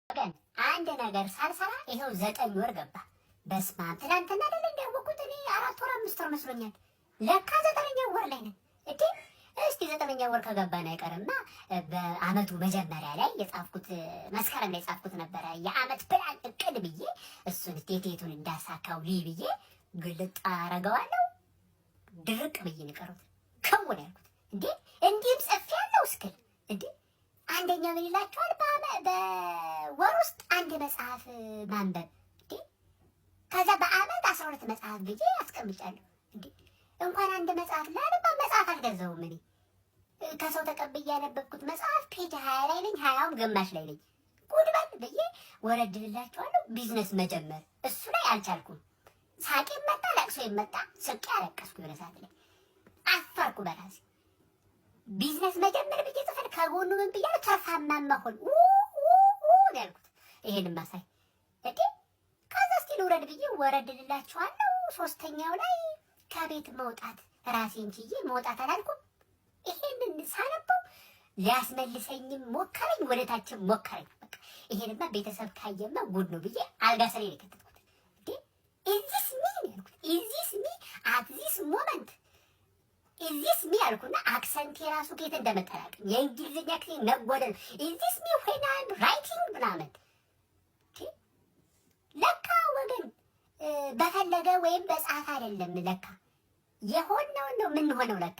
ወገን፣ አንድ ነገር ሳልሰራ ይኸው 9 ወር ገባ። በስመ አብ፣ ትናንትና አይደል እንዲያወቁት፣ እኔ 4 ወር 5 ወር መስሎኛል። ለካ ዘጠነኛ ወር ላይ ነን። እንዴ፣ እስቲ ዘጠነኛ ወር ከገባን አይቀርማ በአመቱ መጀመሪያ ላይ የጻፍኩት፣ መስከረም ላይ የጻፍኩት ነበረ የአመት ፕላን እቅድ ብዬ፣ እሱን ቴቴቱን እንዳሳካው ልይ ብዬ ግልጥ አረገዋለሁ። ድርቅ ብዬ ነው የቀረሁት። ከውን ያልኩት እንዴ፣ እንዲህም ጽፌያለሁ እስክል። እንዴ፣ አንደኛ ምን ይላቸዋል? በወር ውስጥ አንድ መጽሐፍ ማንበብ። እንዴ፣ ከዛ በአመት 12 መጽሐፍ ብዬ አስቀምጫለሁ። እንዴ፣ እንኳን አንድ መጽሐፍ ላነባ መጽሐፍ አልገዛውም። እኔ ከሰው ተቀብዬ ያነበብኩት መጽሐፍ page 20 ላይ ነኝ፣ 20ውም ግማሽ ላይ ነኝ። ጉድ በል ብዬ ወረድ ልላቸዋለሁ። ቢዝነስ መጀመር እሱ ላይ አልቻልኩም። ሳቄ መጣ፣ ለቅሶ መጣ። ስቄ አለቀስኩ። የሆነ ሰዓት ላይ አፈርኩ በራሴ። ቢዝነስ መጀመር ብዬ ጽፈን ከጎኑ ምን ብያለሁ? ትርፋማ መሆን ነው ያልኩት። ይሄን ማሳይ እንዴ፣ ከዛ እስቲ ልውረድ ብዬ ወረድ ልላችኋለሁ። ሶስተኛው ላይ ከቤት መውጣት፣ ራሴን ችዬ መውጣት አላልኩም። ይሄንን ሳነበው ሊያስመልሰኝም ሞከረኝ፣ ወደታችን ሞከረኝ። በቃ ይሄንማ ቤተሰብ ካየማ ጉድ ነው ብዬ አልጋ ስሬ ነው የከተትኩት። እንዴ፣ is this me ያልኩት፣ is this me at this moment፣ is this me አልኩና accent የራሱ ከየት እንደመጣ አላውቅም። የእንግሊዝኛ ክሴ ነጎደል። Is this me when I'm writing ምናምን። ለካ ወገን በፈለገ ወይም በጻፈ አይደለም፣ ለካ የሆነውን ነው የምንሆነው ለካ።